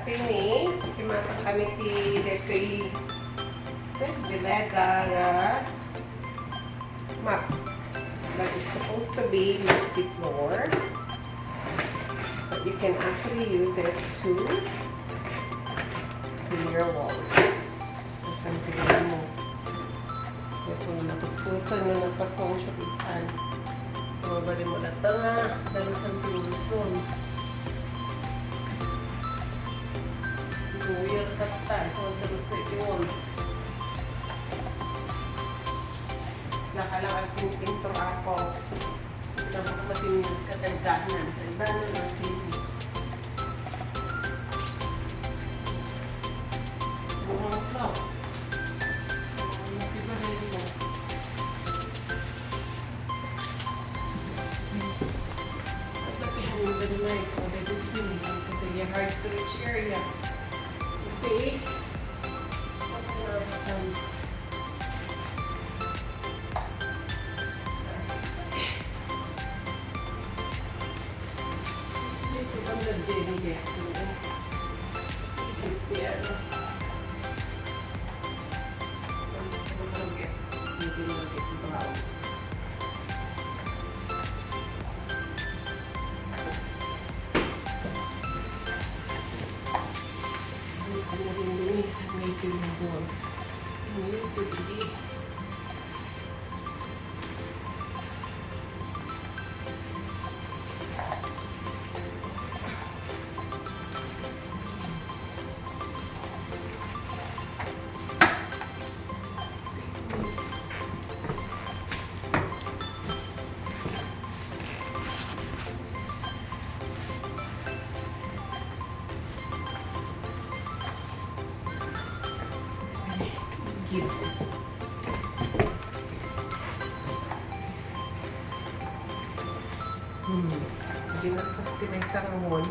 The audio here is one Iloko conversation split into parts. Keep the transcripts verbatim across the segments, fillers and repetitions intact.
Kini, kimata kami ti detoy step, bilegar, ah, mop. But it's supposed to be multi-floor. But you can actually use it to clear walls. Something mo. Yes, wala na paspusan, wala na paspusan siya itan. So, bali mo na ito nga, dami something mo. Lawyer ka ta, so, ito gusto iti walls. Nakala ka pintor ako. Napakamatinag katagdanan. Tagdanan ang T V. Bunga mo, Flo. Ang laki ba rin mo? At latihan mo ba naman? So, what I do, yun, yung katagya hard to reach area. So, take. What are some Hmm. Hindi na customize ang mall.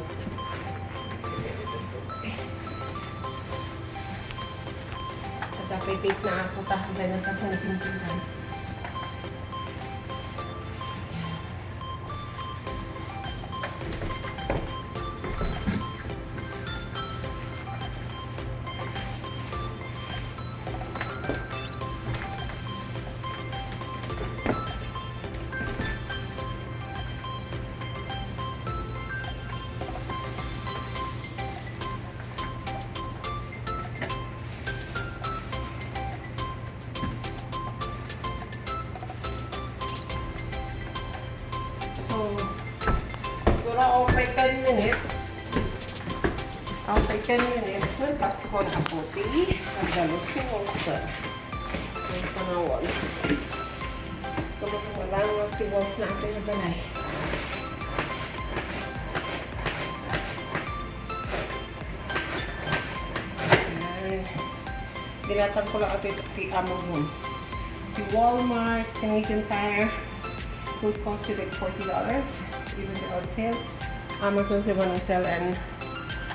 At dapat date na ako, tahan na nagkasanipinturan. So, siguro, okay, ten minutes. Okay, ten minutes. Nagpaskon ako ti, nagdalus ti walls. Ay, sa nga wall. So, makawalang ti walls na atin na balay. Ay. Binatan ko lang ito, ito ti Amazon. The Walmart Canadian Tire would cost you like forty dollars, even the on sale. Amazon, the one on sale, and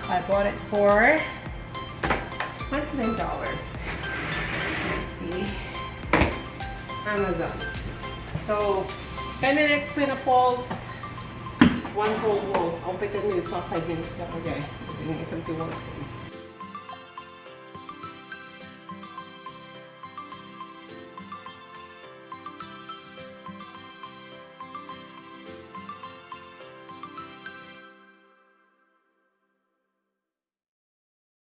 I bought it for twenty-nine dollars. The Amazon. So, ten minutes pinapulse, one whole roll. Open ten minutes, not five minutes lang. Okay. Ini isang tiwang.